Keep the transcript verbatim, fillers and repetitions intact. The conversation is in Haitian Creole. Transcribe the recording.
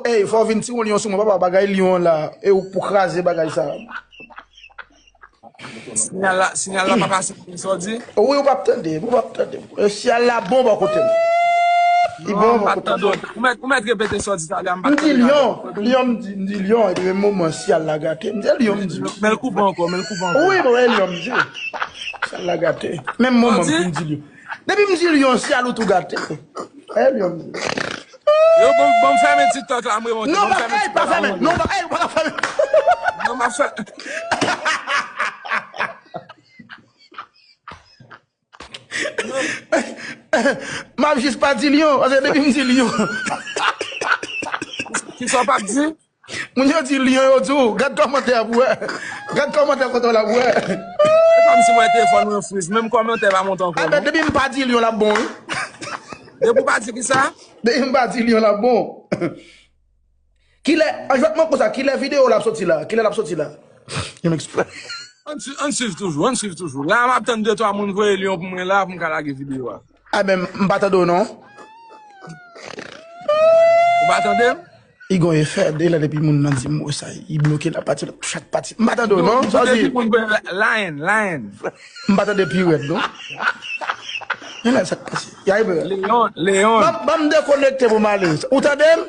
Ey, fò w vin tire yon lyon sou mwen, papa, bagay lyon an la, e ou k pou kraze bagay sa. Sinyal la, sinyal la pa pase, sa w di? Wi, ou p ap tande m, ou p ap tande m. E, siyal la bon bò kote m. Li bon bò kote m. Ou mèt, ou mèt repete sa w di talè a, m pa t tande. M di lyon, lyon, m di, m di lyon, epi menm moman siyal la gate. M di lyon, m di. Men l koupe ankò, men l koupe ankò. Wi, bon, e lyon, m di. Siyal la gate. Menm moman m fin di lyon. Depi m di lyon, siyal ou tou gate. E lyon, m di. Yo, bon, bon, m fèmen TikTok la, m remonte. Non, pa, ey, pa fèmen. Non, pa, ey, pa fèmen. Non, m ap fè. M ap jis pa di lyon, paske depi m di lyon. Kisa w p ap di? Moun yo di lyon, yo di w, gad kòmantè a pou wè. Gad kòmantè kote w la pou wè. Se kòmsi mwen telefòn mwen friz, menm kòmantè pa monte ankò. Enben, depi m pa di lyon, l ap bon, wi. Depi w pa di kisa? Depi m pa di lyon, l ap bon. Kilè, an jwèt mwen konsa, kilè videyo l ap soti la? Kilè l ap soti la? Yon eksprè. Ann swi-, ann swiv toujou, ann swiv toujou. La, m ap tann de twa moun voye lyon pou mwen la, pou m ka lage videyo a. A ben, m pa tande w non. Ou pa tande m? Li gon efè, de lè depi moun nan di mo sa, li bloke l ap pati, l ap touche ak pati. M pa tande w non, sa w di. Depi moun voye la, la haine, la haine. M pa tande pi rèd non. Men la sa k pase. Yay bè. Leon, Leon. Ban, ban m dekonekte pou m ale. Ou tande m?